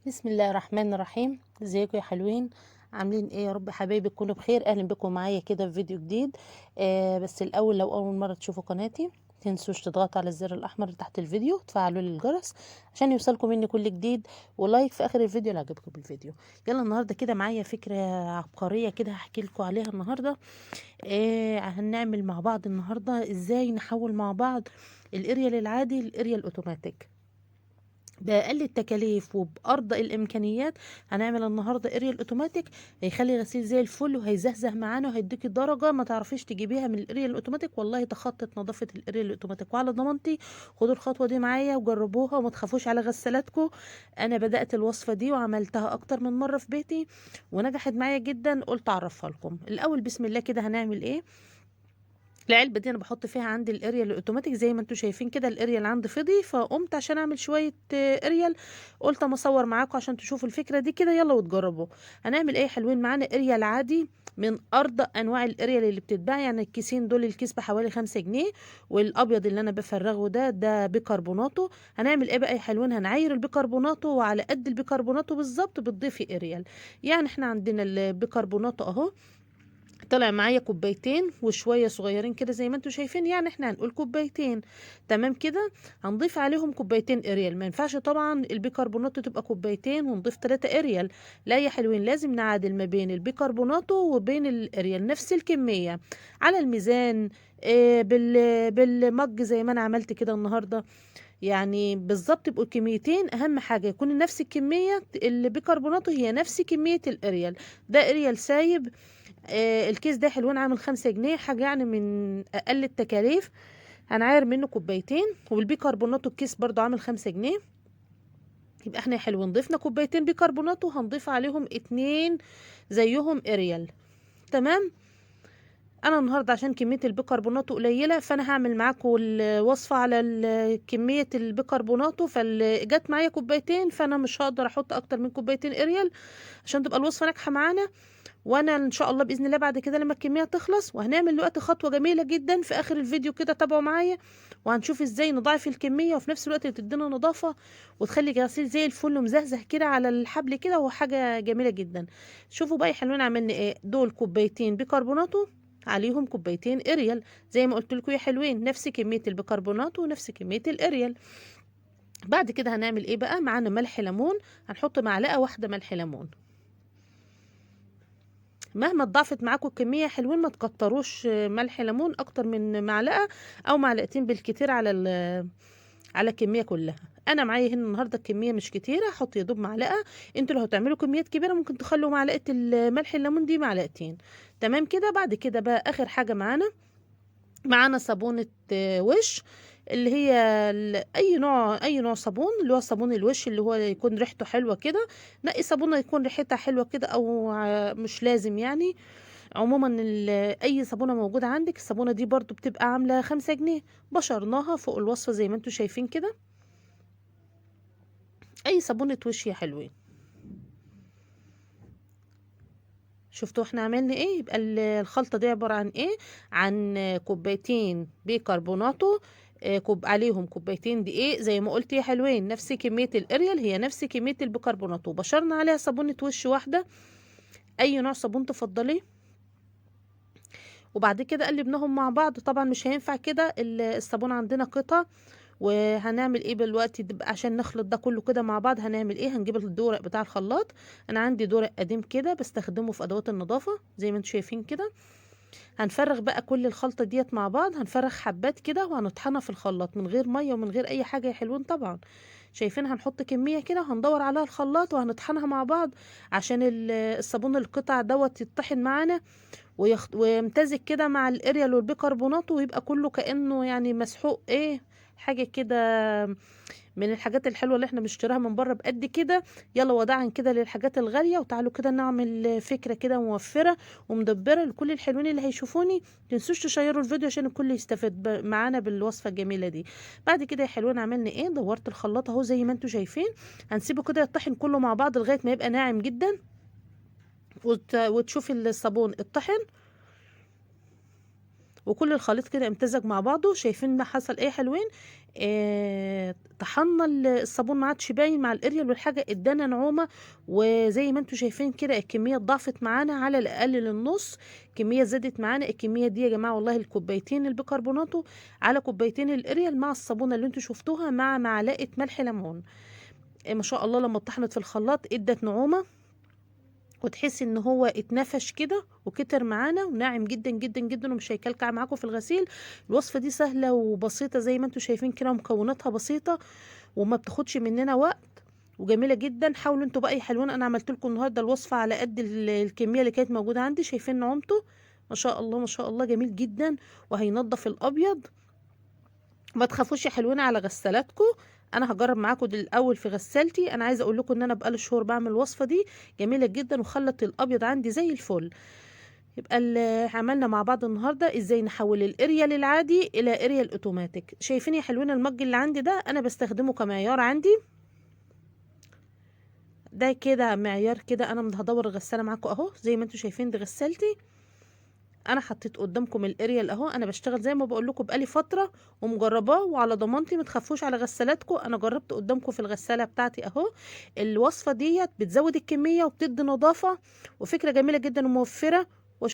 بسم الله الرحمن الرحيم. ازيكم يا حلوين؟ عاملين ايه؟ يا رب حبايبي تكونوا بخير. اهلا بكم معايا كده في فيديو جديد. بس الاول لو اول مرة تشوفوا قناتي متنسوش تضغطوا على الزر الاحمر اللي تحت الفيديو وتفعلوا لي الجرس عشان يوصلكم مني كل جديد، و like في اخر الفيديو لو عجبكم الفيديو. يلا النهارده كده معايا فكرة عبقرية كده هحكي لكم عليها النهارده. هنعمل مع بعض النهارده ازاي نحول مع بعض الاريال العادي للاريال الاوتوماتيك باقل التكاليف وبارضى الامكانيات. هنعمل النهارده اريال اوتوماتيك هيخلي غسيل زي الفل وهيزهزه معانا وهيديكي درجه ما تعرفيش تجيبيها من الاريال الاوتوماتيك. والله تخطت نظافة الاريال الاوتوماتيك وعلى ضمانتي. خدوا الخطوة دي معايا وجربوها وما تخافوش على غسالاتكم. انا بدات الوصفة دي وعملتها اكتر من مرة في بيتي ونجحت معايا جدا، قلت اعرفها لكم. الاول بسم الله كده هنعمل ايه. العلبة دي انا بحط فيها عندي الاريال الاوتوماتيك زي ما انتم شايفين كده. الاريال عندي فضي، فقمت عشان اعمل شوية اريال قلت اما اصور معاكم عشان تشوفوا الفكرة دي كده، يلا وتجربوا. هنعمل ايه حلوين؟ معانا اريال عادي من ارضى انواع الاريال اللي بتتباع، يعني الكيسين دول الكيس بحوالي 5 جنيه، والابيض اللي انا بفرغه ده بيكربوناته. هنعمل ايه بقى يا حلوين؟ هنعاير البيكربوناته، وعلى قد البيكربوناته بالظبط بتضيفي اريال. يعني احنا عندنا البيكربوناته اهو طلع معايا كوبايتين وشوية صغيرين كده زي ما انتم شايفين، يعني احنا هنقول كوبايتين تمام كده. هنضيف عليهم كوبايتين اريال. ما ينفعش طبعا البيكربونات تبقى كوبايتين ونضيف 3 اريال، لا يا حلوين، لازم نعادل ما بين البيكربونات وبين الاريال نفس الكمية على الميزان، بالمج زي ما انا عملت كده النهارده، يعني بالظبط يبقوا كميتين. اهم حاجة يكون نفس الكمية، البيكربونات هي نفس كمية الاريال. ده اريال سايب. الكيس ده حلوين عامل 5 جنيه، حاجة يعني من اقل التكاليف. هنعاير منه كوبايتين، والبيكربونات الكيس برضو عامل 5 جنيه. يبقى احنا حلوين ضفنا كوبايتين بيكربونات وهنضيف عليهم 2 زيهم اريال تمام. انا النهارده عشان كمية البيكربونات قليله فانا هعمل معاكم الوصفة على كمية البيكربونات، فجت معايا كوبايتين فانا مش هقدر احط اكتر من كوبايتين اريال عشان تبقى الوصفة ناجحة معانا. وانا ان شاء الله باذن الله بعد كده لما الكمية تخلص، وهنعمل دلوقتي خطوة جميلة جدا في اخر الفيديو كده، تابعوا معايا وهنشوف ازاي نضاعف الكمية وفي نفس الوقت تدينا نظافة وتخلي الغسيل زي الفل ومزهزه كده على الحبل كده، وحاجه جميلة جدا. شوفوا بقى يا حلوين عملنا ايه. دول كوبايتين بيكربوناتو عليهم كوبايتين اريال زي ما قلت لكم يا حلوين، نفس كمية البيكربونات ونفس كمية الاريال. بعد كده هنعمل ايه بقى؟ معانا ملح ليمون، هنحط معلقه واحدة ملح ليمون. مهما اتضاعفت معاكم الكمية حلوين ما تكتروش ملح ليمون اكتر من معلقه او معلقتين بالكتير على الكمية كلها. انا معايا هنا النهارده الكمية مش كتيرة، هحط يا دوب معلقه. انتوا لو هتعملوا كميات كبيرة ممكن تخلوا معلقه الملح الليمون دي معلقتين تمام كده. بعد كده بقى اخر حاجة معانا صابونه وش، اللي هي اي نوع صابون، اللي هو صابون الوش اللي هو يكون ريحته حلوة كده. نقي صابونه يكون ريحتها حلوة كده، او مش لازم يعني، عموما اي صابونه موجودة عندك. الصابونه دي برضو بتبقى عامله 5 جنيه، بشرناها فوق الوصفة زي ما انتم شايفين كده. اي صابونه وش يا حلوين. شفتوا احنا عملنا ايه؟ يبقى الخلطة دي عبارة عن ايه؟ عن كوبايتين بيكربوناتو، عليهم كوبايتين دقيق زي ما قلت يا حلوين، نفس كمية الاريال هي نفس كمية البيكربوناتو. بشرنا عليها صابونه وش واحدة، اي نوع صابون تفضليه. وبعد كده قلبناهم مع بعض. طبعا مش هينفع كده، الصابون عندنا قطع، وهنعمل ايه دلوقتي عشان نخلط ده كله كده مع بعض؟ هنعمل ايه؟ هنجيب الدورق بتاع الخلاط. انا عندي دورق قديم كده بستخدمه في ادوات النظافة زي ما انتم شايفين كده. هنفرغ بقى كل الخلطة ديت مع بعض، هنفرغ حبات كده وهنطحنها في الخلاط من غير مية ومن غير اي حاجة يا حلوين. طبعا شايفين هنحط كمية كده وهندور عليها الخلاط وهنطحنها مع بعض عشان الصابون القطع دوت يطحن معانا ويمتزج كده مع الاريال والبيكربونات، ويبقى كله كانه يعني مسحوق ايه، حاجة كده من الحاجات الحلوة اللي احنا بنشتريها من بره بقد كده. يلا وداعا كده للحاجات الغالية، وتعالوا كده نعمل فكرة كده موفره ومدبره لكل الحلوين اللي هيشوفوني. متنسوش تشيروا الفيديو عشان الكل يستفاد معانا بالوصفه الجميلة دي. بعد كده يا حلوين عملنا ايه؟ دورت الخلاط اهو زي ما انتم شايفين. هنسيبه كده يطحن كله مع بعض لغاية ما يبقى ناعم جدا، وتشوفي الصابون اتطحن. وكل الخليط كده امتزج مع بعضه. شايفين ما حصل ايه حلوين؟ طحنا الصابون ما عادش باين مع الاريال والحاجة، ادانا نعومة. وزي ما انتم شايفين كده الكمية اتضاعفت معانا على الاقل للنص، كمية زادت معانا. الكمية دي يا جماعة والله الكوبايتين البيكربوناتو على كوبايتين الاريال مع الصابونه اللي انتم شفتوها مع معلقه ملح ليمون. ما شاء الله لما اتطحنت في الخلاط ادت نعومة، وتحسي ان هو اتنفش كده وكتر معانا وناعم جدا جدا جدا، ومش هيكلكع معاكم في الغسيل. الوصفة دي سهلة وبسيطة زي ما انتم شايفين كده، ومكوناتها بسيطة وما بتاخدش مننا وقت وجميلة جدا. حاولوا انتوا بقى يا حلوين، انا عملت لكم النهارده الوصفة على قد الكمية اللي كانت موجودة عندي. شايفين نعومته ما شاء الله ما شاء الله، جميل جدا وهينضف الابيض. ما تخافوش يا حلوين على غسالاتكم، انا هجرب معاكم الاول في غسالتي. انا عايزه اقول لكم ان انا بقالي شهور بعمل الوصفة دي، جميلة جدا وخلت الابيض عندي زي الفل. يبقى اللي عملنا مع بعض النهارده ازاي نحول الاريال العادي الى اريال اوتوماتيك. شايفين يا حلوين المج اللي عندي ده انا بستخدمه كمعيار عندي، ده كده معيار كده. انا هدور الغسالة معاكم اهو زي ما انتم شايفين، دي غسالتي. انا حطيت قدامكم الاريال اهو، انا بشتغل زي ما بقول لكم بقالي فترة ومجرباه وعلى ضمانتي، ما تخافوش على غسالاتكم. انا جربت قدامكم في الغسالة بتاعتي اهو. الوصفة ديت بتزود الكمية وبتدي نظافة، وفكره جميلة جدا وموفره